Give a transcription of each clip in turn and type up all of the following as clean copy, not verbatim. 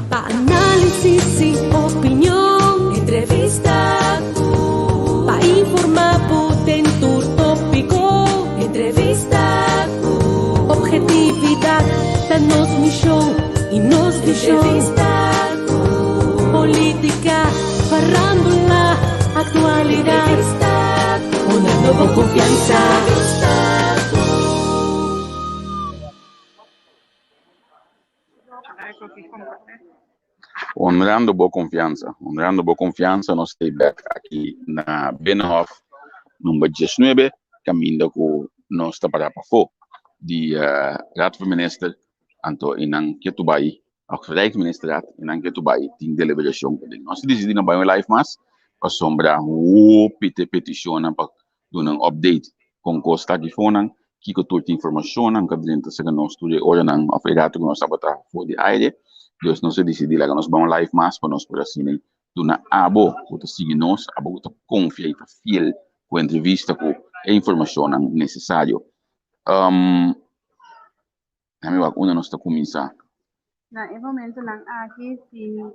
Pa análisis y opinion, entrevista cu. Pa informa bo den tur tópico, entrevista cu. Objetividad ta nos misión y nos visión. Entrevista cu. Política, farándula, actualidad. Entrevista cu. Honrando bo confianza. Entrevista cu. Honrando bo confianza. Honrando bo confianza nos ta bek aki na Binnenhof number 19 caminda cu nos ta para pafó di Raad van Minister anto e nan ketu bai of Rijksministerraad e nan ketu bai tin deliberacion paden. Nos a dicidi no bai un live mas pasobra hopi ta e peticionnan pa duna un update kon kos ta aki fonan, kiko tur tin informashonnan ku a drenta serka nos tur e oranan òf e rato ku nos tabata for di aire. Dus nos a disidí laga nos bai un live mas pa nos por asina duna abo ku ta sigui nos, abo ku ta konfia i ta fiel ku e entrevista ku e informashonnan nesesario. Déjame wak unda nos ta kuminsá. Na e momentonan aki tin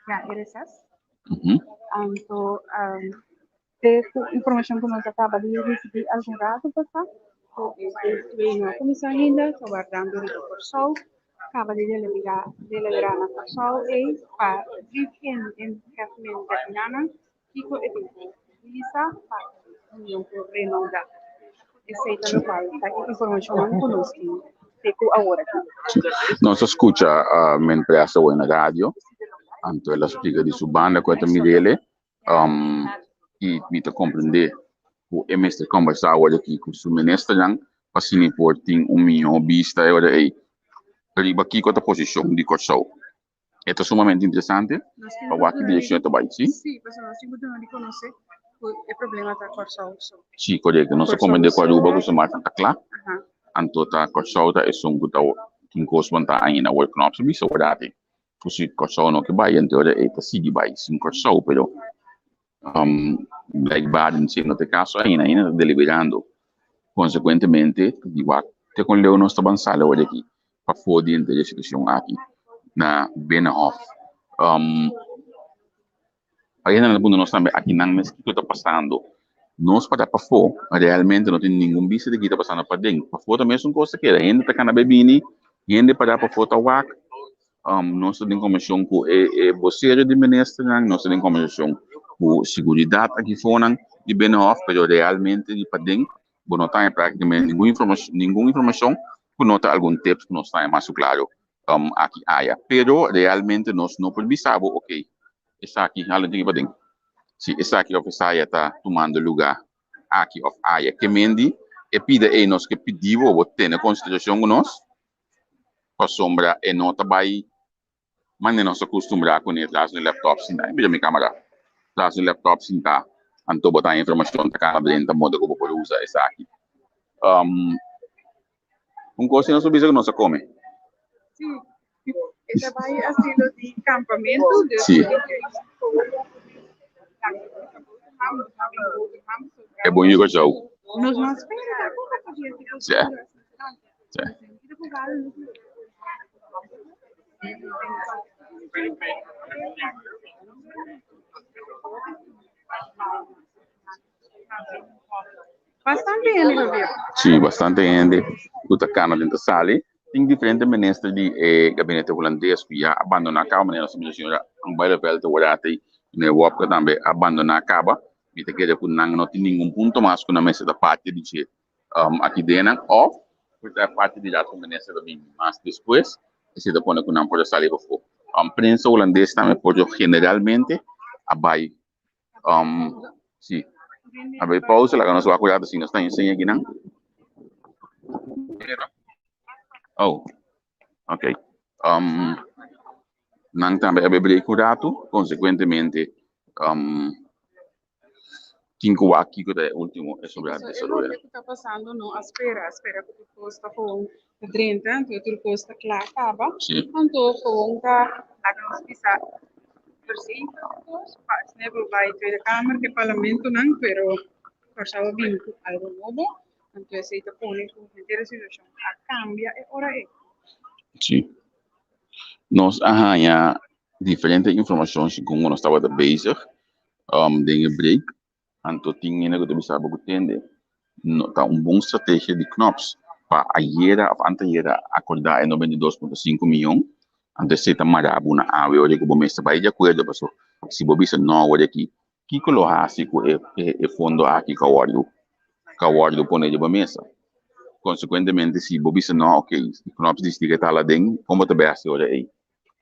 ya e reces. Anto te ku informashon ku nos a kaba di risibí algun rato pasá ku e twee no a kuminsá ainda, ta wardando riba Kòrsou, kaba di deliberá deliberá na Kòrsou ei pa brief en e hefenan Kiko e tin ku bisa pa e union por renodá? Esei ta lokual ta e informashonnan ku nos tin te ku awor aki. Nos a skucha men presa awor na radio, anto el a splika di su banda ku e ta mir'el i mi ta komprendé ku e mester kombersá awor aki ku su ministernan pa asina e por tin un mihó bista e ora ei riba kiko ta posishon di Kòrsou. E ta sumamente interesante pa wak ki direkshon e ta bai, si? Sí, pasobra nos tin ku duna di konosé ku e problema ta Kòrsou so. Sí, korekto. Nos a komprendé ku Aruba ku Sint Maarten ta kla, anto ta Kòrsou ta esun ku ta tin kos ku ta ainda awor Knops a bisa wordati ku si Kòrsou no ke bai anto ora e ta sigui bai sin Kòrsou, pero blijkbaar si no ta e kaso ainda, ainda ta deliberando. Konsekuentemente ta di wak te kon leu nos ta ban sali awor di aki. pafó di henter e situashon aki na Binnenhof. Ayer nan a puntra nos tambe aki nan mes kiko ta pasando. Nos pa ta pafó realmente no tin ningun bista di kiko ta pasando paden. Pafó ta mesun kos ta keda. Hende ta kana bai bini, hende para pafó ta wak. Nos ta den kombersashon ku e e bosero di ministernan, nos ta den kombersashon ku seguridat aki fonan di Binnenhof, pero realmente di paden bo no ta haña práktikamente ningun informashon ningun informashon ku no ta algun tips ku nos ta haña mas ku klaro aki aya. Pero realmente nos no por bisa bo okey esaki hala un tiki paden si esaki òf esaya ta tumando lugá aki òf aya. Ke men di e pida ei nos ke pidi bo bo tene konsiderashon ku nos pasobra e no ta bai Mane nos a kustumbrá kuné tras di un laptop sintá. Mira mi kamera. Tras di un laptop sintá, anto bo ta haña informashon ta kana drenta moda ku bo por usa esaki. Un kos si nos por bisa ku nos a kome. Sí, e ta bai asilo di kampamentu. Sí. E bon yuga chau. Nos no a spera tampoco pasobra Sí. Sí. Bastante hende lo veo. Sí, bastante hende ku ta kana den ta sali. Tin diferente minister di e gabinete hulandes ku ya a bandoná kaba, manera nos a mira señora Bijleveld awor i meneer Wopke tambe a bandoná kaba. Mi ta kere ku nan no tin ningun punto mas ku nan mester ta papia di dje. Aki den nan of por ta parti di Raad van Minister ta bini mas despues, esei ta pone ku nan por a sali pafó. Prensa hulandes tambe por lo generalmente a bai si a bai pausa laga nos wak un rato si nos ta enseña akinan. Oh ok nan tambe a bai break un rato konsekuentemente Tin ku wak kiko ta e ultimo e sobre a desaroyo. E loke ku ta pasando no a spera, a spera ku tur kos ta gewoon ta drenta, anto tur kos ta kla kaba. Si. Anto gewoon ta. Laga nos bisa verzekerd kos pa asina por bai Tweede Kamer ku e parlamentonan, pero Kòrsou a bini ku algo nobo, anto esei ta pone ku henter e situashon a kambia e ora ei. Sí. Nos a haña diferente informashon segun ku nos tabata bezig den e break. Anto tin hende ku ta bisa bo ku tende no ta un bon strategia di Knops pa ayera of antayera akordá e 92,5 miyon. Anto esei ta mara bo na awe ora ku bo mester bai di akuerdo paso si bo bisa no awor aki kiko lo hasi ku e e fondo aki ku a wòrdu ku a wòrdu pone riba mesa. Konsekuentemente si bo bisa no oke Knops disidí ku e ta hala den kon bo ta bai hasi ora ei?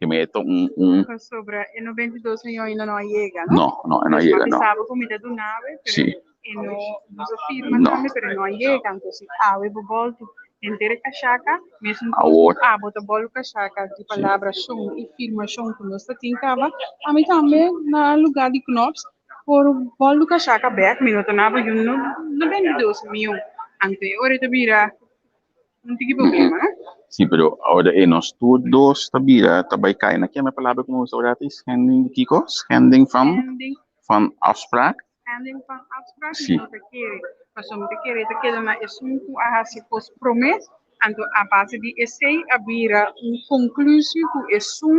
Que me ta un un Pasobra e 92 miyon ainda no a yega, no? No, no, e no a Dus yega, no. Papi sabe ku mi ta dunawe, pero Sí. e no, nos a firma No. tambe, pero e no a yega. Entonces, awe bo boltu henter e kashaka, mesun kos Awor. ku abo ta bolu kashaka di palabrashon i firmashon ku nos ta tin kaba, ami tambe na lugá di Knops por bolu kashaka bèk, mi no ta naba yu no 92 miyon. Anto e ora e ta bira Un tiki problema, no? Sí, pero ahora eh, nos tur dos ta bira, ta bai kai na keme palabra ku nos ahora ti schending di kiko? Schending van, Schending, van afspraak? schending van afspraak, mi Sí. no ta kere. Pasobra mi ta kere ta keda na esun ku a hasi kos promé, anto a base di esei a bira un konklusie ku esun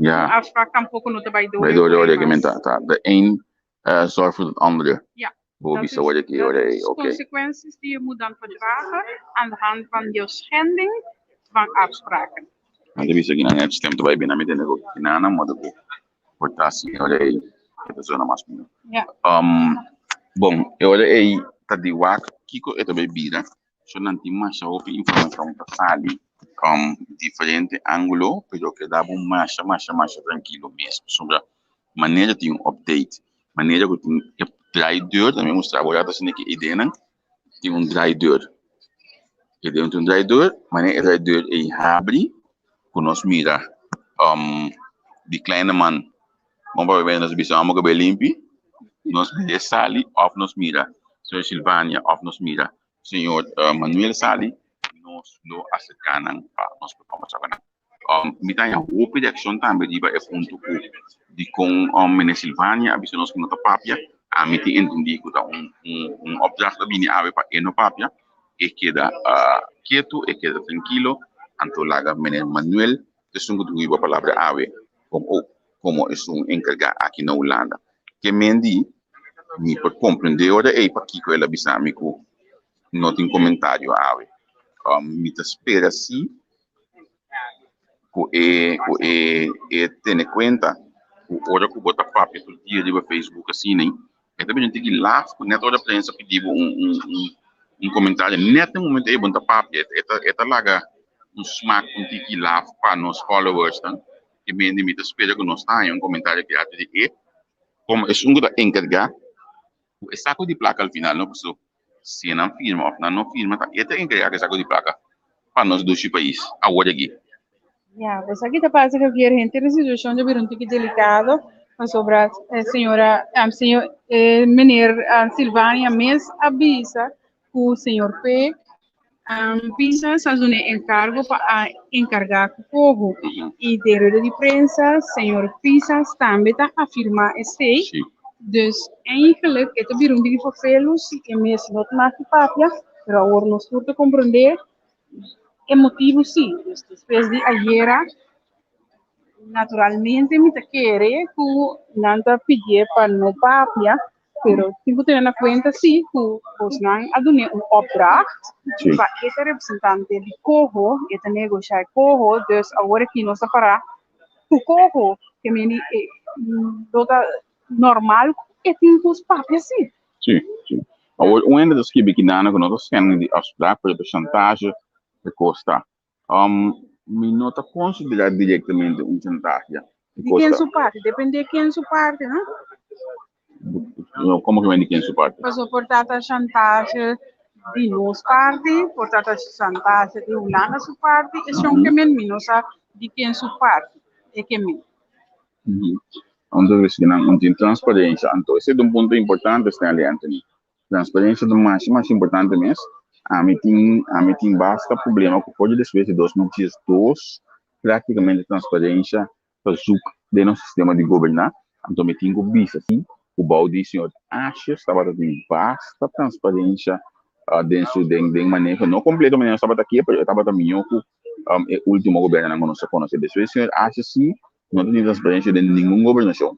Ja, afspraak tampoko no ta bai bai dore door ku ore e ke men mas. ta, ta, de een eh, zorgt voor het andere. Ja. Bo Dat bisa is, ore ki dat ore, is oké. consequenties die je moet dan verdragen aan de hand van jouw schending van afspraken. Nan ta bisa ki nan het stem ta bai bina mi tende ku kinana modo ku por ta si ora ei e ta zona mas mihó. Ja. Bon, e ora ei ta di wak kiko e ta bai bira, so nan tin masha hopi informashon ta sali diferente ángulo, pero keda bo masha masha masha trankilo mes, pasobra manera tin un update, manera ku tin e draaideur, ta mi mustra bo rato asina ki ideanan, tin un draaideur, e den un draaideur, manera e draaideur ei habri, ku nos mira di kleine man, bon papia nos bisa amo ku bai limpi, nos mira e sali òf nos mira señor Silvania òf nos mira señor Manuel sali, nos lo aserká nan pa nos por kombersá ku nan. Mi ta haña hopi reakshon tambe riba e punto ku dikon Meneer Silvania a bisa nos ku no ta papia. Ami tin entendí ku ta un un opdracht a bini awe pa e no papia. E keda ketu, e keda trankilo, anto laga Meneer Manuel esun ku ta riba palabra awe komo komo esun enkargá aki na Hulanda. Ke men di mi por komprendé ora ei pakiko el a bisa mi ku no tin komentario awe. Mi ta spera si ku e ku e e tene kuenta ku ora ku bo ta papia tur dia riba Facebook asina e ta bini un tiki laf ku nèt ora prensa pidi bo un un un un komentario nèt na e momento ei bo no ta papia e ta e ta laga un smak un tiki laf pa nos followers nan i mende mi ta spera ku nos ta haña un komentario di arte di e komo esun ku ta enkargá ku e sako di plaka al final no paso si nan firma of nan no firma ta e ta enkargá ku e sako di plaka pa nos dushi pais awor aki. Ya, pues aki ta pasa Javier, henter e situacion ta bira un tiki delicado pasobra e señora, señor, e meneer Silvania mes a bisa cu señor P. Pisas a duna e encargo pa a encarga cu Coho y den rueda di prensa señor Pisas tambe ta afirma esey. Dus eigenlijk e ta bira un tiki vervelu si e mes no ta maki papia, pero awor nos tur ta comprende e motibu si. Dus despues di ayera naturalmente mi ta kere cu nan ta pidié pa no papia. Pero tin ku tene na kuenta sí ku bosnan a dun'é un opdracht pa e ta representante di Coho, e ta negoshá e Coho, dus awor aki nos ta pará ku Coho, ke meni e lo ta normal ku e tin ku papia sí. Sí, sí. Awor un hende ta skibi kidana ku no ta schending di afspraak, pero ta chantage e kos ta. Mi no ta konsiderá direktamente un chantahe. Di ken su parti? Depende ken su parti, no? No, komo ke men di ken su parti? Pasobra por ta ta chantahe di nos parti, por ta ta chantahe di Hulanda su parti, esun ke men mi no sa di ken su parti e ke men. Anto si nan no tin transparensia, anto esei ta un punto importante, Stanley Anthony. Transparencia ta masha masha importante mes. Ami tin ami tin basta problema ku for di despues di 2012 práktikamente transparencia ta ta zoek den nos sistema di goberná, anto mi tin ku bisa si ku bou di señor Asjes tabata tin basta transparencia den su den den maneho, no completo manera nos tabata kier, pero e tabata mihó ku e último gobiernonan ku nos a konosé. Despues di señor Asjes si no ta tin transparencia den ningun gobernashon.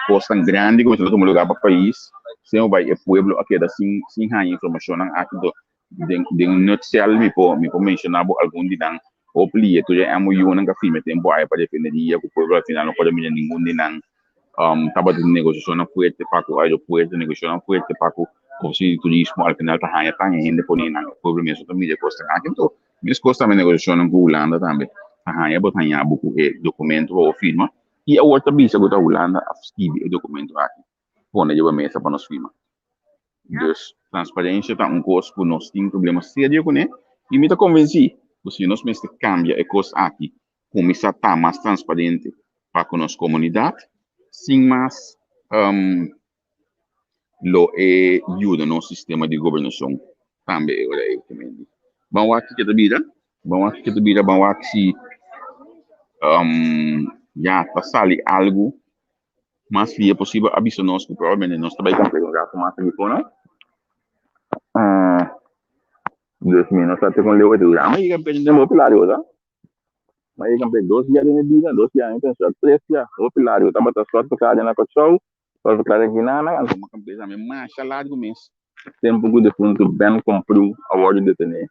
Kosnan grandi ku mester ta tuma lugar pa pais, sin bai e pueblo a keda sin sin haña informashonnan aki. Den den un nutshell mi por mi por menshoná bo algun di nan. Hopi lia tur e MOU-nan ku a firma e tempu aya pa refineria ku pueblo al final no por a mira ningun di nan. Tabata tin negosiashonnan fuerte pa ku aeropuerto, negosiashonnan fuerte pa ku ofisina di turismo, al final ta haña tan hende pone nan e pueblo mes no ta mira e kosnan aki. Anto meskos tambe negosiashonnan ku Hulanda tambe ta haña bo ta haña bo ku e dokumento pa bo firma i awor ta bisa ku ta Hulanda a skibi e dokumento aki pone riba mesa pa nos firma. Dus transparencia ta un kos ku nos tin problema serio kuné i mi ta konvensí ku si nos mester kambia e kos aki kuminsá ta mas transparente pa ku nos komunidat sin mas lo e yuda nos sistema di gobernashon tambe e ora ei. Ban wak kiko ta bira, ban wak kiko ta bira, ban wak si ya ta sali algu mas via posibel a bisa nos ku probablemente nos ta bai kumpli un ratu mas aki for no. Dus mi no sa te kon leu e ta dura. Mi a yega pende hopi largu ta. Mi a yega pende dos dia den e bida, dos dia mi pensa tres dia hopi largu. Tabata slot verklaring na Kòrsou, slot verklaring Ginana, anto mi a pensa mi masha largu mes. Tempu ku defuntu Ben Komprou a wòrdu detené,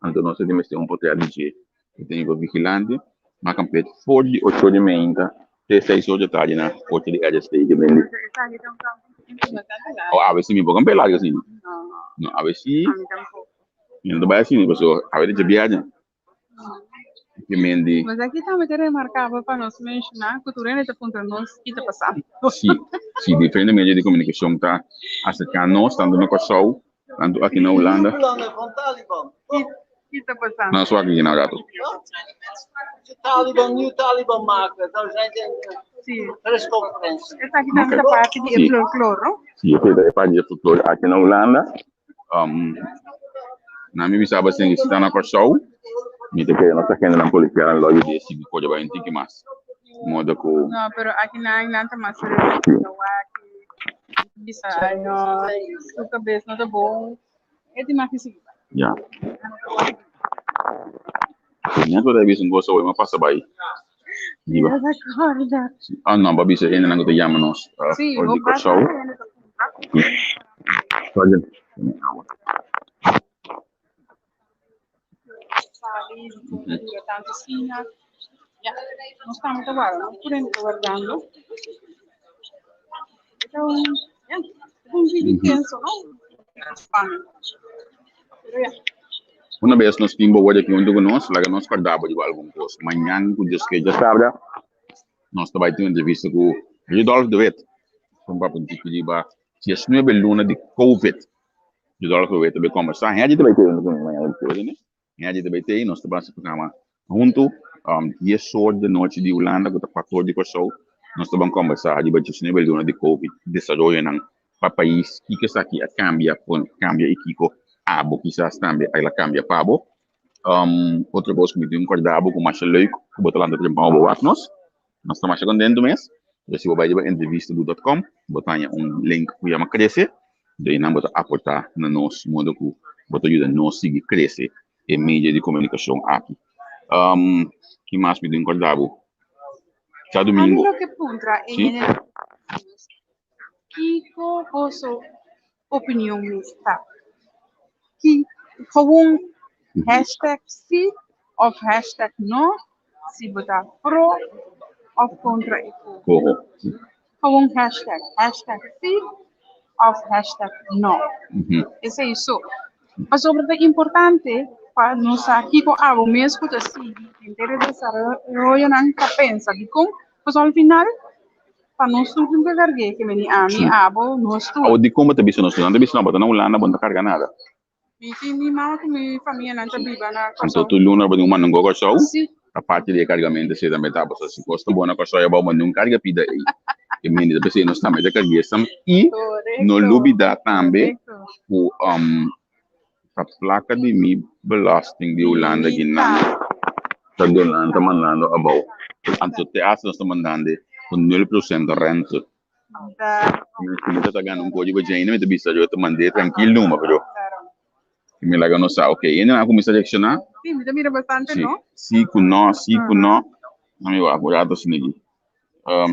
anto nos a tin mester un potrèt di dje ku tin riba vigilante. Mi a kamp'é for di ocho di meinta te seis or di tardi na korte di RST ke bende. O awe si mi por kamp'é largu asina. No, awe si mi no ta bai asina pasobra awe ta dje biaha. Ke mendi. Mas aki tambe ta remarkabel pa nos menshoná ku tur hende ta puntra nos ki ta pasando. Sí, sí, diferente medio di komunikashon ta aserká nos, tantu na Kòrsou, tantu aki na Hulanda. Ki ta pasando? Nos wak aki na rato. Sí. Esaki tambe ta parti di e folklor, no? Sí, esei ta e parti di e folklor aki na Hulanda. Na mi bisa abasten si ta na Kòrsou, mi ta kere nos agentenan polisial lo yuda e sigui por bai un tiki mas. Modo ku. No, pero aki nan nan ta mas serioso. Ta wak bisa ay no, su kabes no ta bon. E tin mas ki sigui bai. Ya. Net bo ta bisa un kos awor, mi a pasa bai. Riba. Mi a kòrda. Ah no, bo a bisa hendenan ku ta yama nos Sí, for bo di basta Kòrsou. hende ta puntra. Sorry, tene awa. Sabi, dikon ta dura tantu asina. Ya, nos tambe ta warda, nos tur hende ta wardando. E ta un, ya, e ta un tiki tenso, no? Spannend. Pero ya. Una bes nos tin bo word aki huntu ku nos, laga nos kòrda bo riba algun kos. Mañan ku Dios ke djasabra, nos ta bai tin un entrevista ku Rudolf de Wit. Un papia un tiki riba diesnuebe luna di Covid. Rudolf de Wit ta bai kombersá. Hèdje ta bai tei huntu ku mi mañan, Hèdje ta bai tei, nos ta bai hasi programa huntu. Dies or di nochi di Hulanda ku ta kuater or di Kòrsou, nos ta ban kombersá riba diesnuebe luna di Covid, desaroyonan pa pais, kiko esaki a kambia, kon kambia i kiko abo kisas tambe a kambia pa bo. Otro kos ku mi tin kòrda bo ku masha leuk ku bo ta lanta trempan bo wak nos, nos ta masha kontentu mes. Pero si bo bai riba entrevistabu dòt kòm bo ta haña un link ku yama krese, dor einan bo ta aportá na nos modo ku bo ta yuda nos sigui krese e medio di komunikashon aki. Ki mas mi tin kòrda bo? Djadumingu. Ami lo ke puntra e Sí. hende Kiko boso opinion mes ta? Ki gewoon hashtag si of hashtag no, si bo ta pro of kontra e Koho. Gewoon hashtag, hashtag si of hashtag no. Esei so. Pasobra ta importante pa nos sa kiko abo mes ku ta sigui henter e desaroyonan ta pensa. Dikon? Pasobra al final Pa nos tur tin ke karg'é, ke meni ami, abo, nos tur. Awor dikon bo ta bisa nos tur? Nan ta bisa no, bo ta na Hulanda, bo no ta karga nada. Mi tin mi mama ku mi famianan ta biba na Kòrsou. Anto tur luna bo tin ku manda un go Kòrsou? Si. Ta parti di e kargamentu esei tambe ta, pasobra si kos ta bon na Kòrsou ya bo manda un karga pida ei. Ke meni ta p'esei nos tambe ta karg'é esnan i no lubidá tambe ku ta plaka di mi belasting di Hulanda ki nan. Ta donando, ta mandando abou. Anto te hasta nos ta mandando ku 0% rente. Mi ta gana un kos riba dje, mi ta bisa yo ta mand'é trankil numa, pero mi laga nos sa, ok, hende nan a kuminsá reakshoná. Sí, mi ta mira bastante no. Sí ku no, sí ku no. Mi wak un rato asina aki.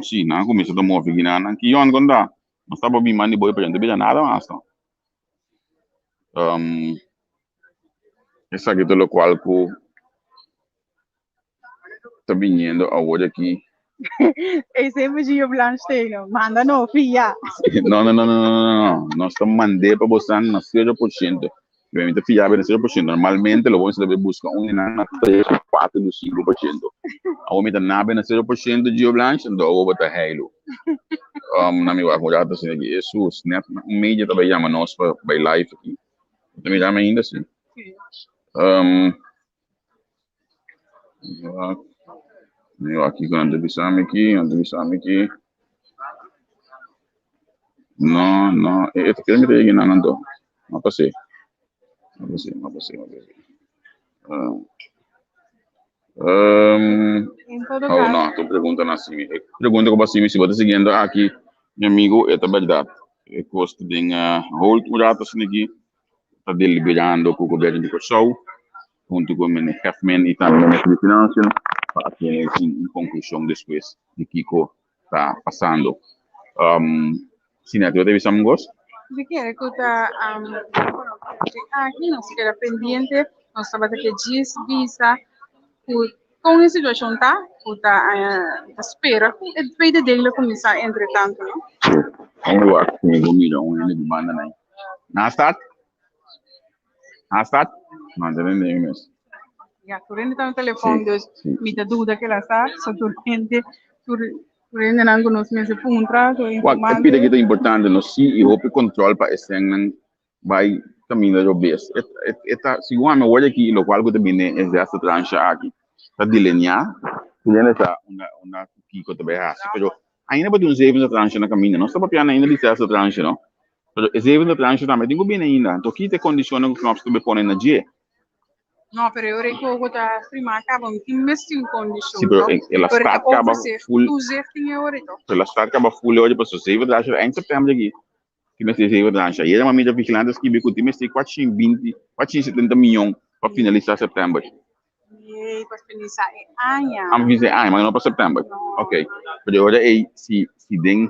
Sí, nan a kuminsá ta move kinan nan. Ki yon kon ta? Nos tabata bin manda di boy, pero no ta bira nada mas no. Esaki ta lokual ku ta biniendo awor aki. Ese Virgilio Blanstein, manda no, fia. No, no, no, no, no, no. Nos ta mand'é pa bosan na 0%. Mi ta fia na 0%. Normalmente lo bo mester buska un di nan na 3 o 4 o 5%. Awor mi ta nabe na 0% Gio Blanche, anto awor bo ta heilu. Na mi wak un rato asina aki. Esus, net un media ta bai yama nos pa bai live aki. Bo ta mira mi ainda si? Mi wak kiko nan ta bisa mi aki, nan ta bisa mi aki. No, no, e ta kere mi ta yega nan anto. No pasé. No pasé, no pasé, no pasé. En todo Oh, caso. no, tu pregunta na simi. E pregunta ku basimi si bo ta siguiendo aki, mi amigo, e ta berdad. E kos ta den hold un rato asina aki, ta deliberando ku gobierno di Kòrsou, huntu ku Meneer Hefman i tambe Minister di Financiën, pa asina tin un konklushon despues di kiko ta pasando. Sinette, bo ta bisa un kos? Mi kere ku ta bueno, aki nos keda pendiente, nos tabata ke djis bisa ku kon e situashon ta, ku ta ta spera ku e tweede deel lo kuminsá entre tanto, no? Ome wak mi bo mira un hende di banda nai. Na start? Na start? No, ta den mes. Ya, tur hende ta na telefòn, dus mi ta duda ke la sa, so tur hende, tur tur hendenan ku nos mester puntra, tur Wak, e informante. pida ki ta importante no si i hopi control pa esennan bai caminda robes. E, e, e ta, segun ami word aki, locual cu ta bini e zesde tranche aki, ta delinea, tur hende sa unda, unda kico ta bai haci, pero ainda bo tin un zevende tranche na caminda, nos ta papiando ainda di zesde tranche no, pero e zevende tranche tambe tin cu bini ainda, anto ki ta e condicionnan cu Knops ta bai pone na dje? No, pero e ora ku ta firma kaba, mi tin mes tin kondishon. Sí, pero el a Pero start kaba full. Toezicht in e ora toch. El a start kaba full e ora paso zeven tranche eind september aki. Tin mester zeven tranche. Ayera mami ta vigilante skibi ku tin mester 420, 470 miyon pa finalisa september. Nee, pa finalisa e aña. Ah, pa finalisa e aña, ma no pa september. No. Ok. Pero e ora ei si si den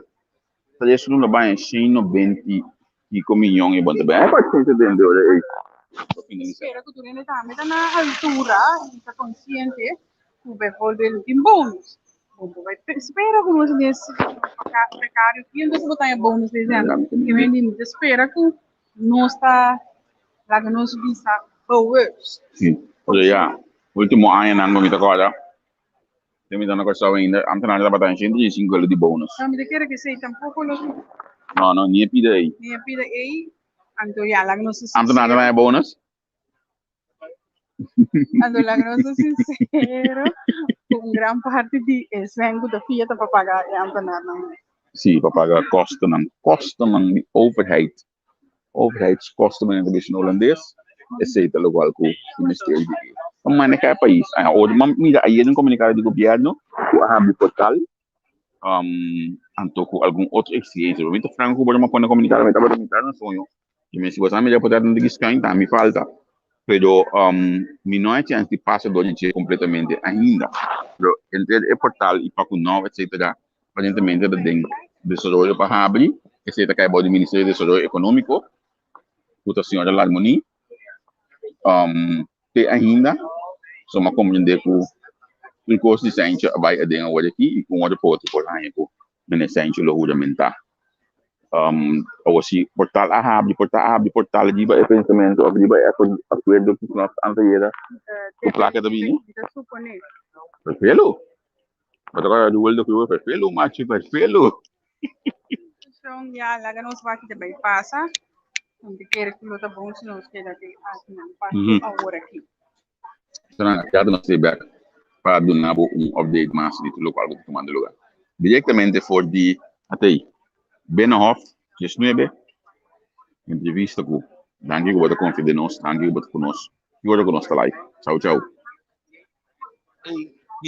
tres luna baña 190 Kiko miyon e bon ta bay pa chente den de ora ey pa finalisa. Spera ku tur hende tambe ta na altura i ta konsiente ku bijvoorbeeld no tin bonus. Bo por bai spera ku nos den situashon prekario aki entonces bo ta haña bonus desèmber. I men di mi ta spera ku nos ta laga nos bisa bewust. Si, pasobra ya ultimo añanan ku mi ta kòrda Te mi ta na Kòrsou ainda, ambtenaar tabata haña 135 euro di bonus. No, mi ta kere ku esei tampoko lo. No, no, ni e pida ei. Ni e pida ei, anto ya, laga nos ser sincero. Ambtenaar ta haña bonus? Anto laga nos ser sincero ku un gran parti di e sèn ku ta fia ta pa paga e ambtenaarnan. Sí, pa paga kostonan, kostonan di overheid. Overheidskosten manera ta bisa na holandes, esei ta lokual ku mester di pa maneha e pais. Awor mi a mira ayer un komunikado di gobièrnu ku a habri portal anto ku algun otro eksigensia. Mi ta franko ku bo a pone komunikado mi tabata mitad na soño i mi si bo sa mira portal no ta kiskain ta mi falta pero mi no a chèns di pasa dor di dje kompletamente ainda pero entre e portal i pa ku nou etsetera Aparentemente ta den desaroyo pa habri, esei ta kai bou di Ministerio di Desaroyo Ekonómiko, ku ta señora Larmonie. Te ainda so m'a komprendé ku tur kos di Sancho a bai aden awor aki i ku un otro por otro por haña ku Meneer Sancho lo huramentá. Awor si portal a habri, por ta habri portal riba e pensamentu òf riba e akuerdo ku nos anteayera ku plaka ta bini? Perfelo! Bo ta kòrda Ruel de Cruz, perfelo machi, perfelo. Son ya laga nos wak ta bai pasa. Mi ta kere ku lo ta bon si nos keda te akinan pa awor aki. Sana, ya ta nos stay back pa duna bo un update mas di tur lokual ku ta tumando lugar. Direktamente for di atei Binnenhof 19 entrevista ku danki ku bo ta konfia den nos, danki ku bo ta ku nos, ki ora ku nos ta live. Chau chau. Ei.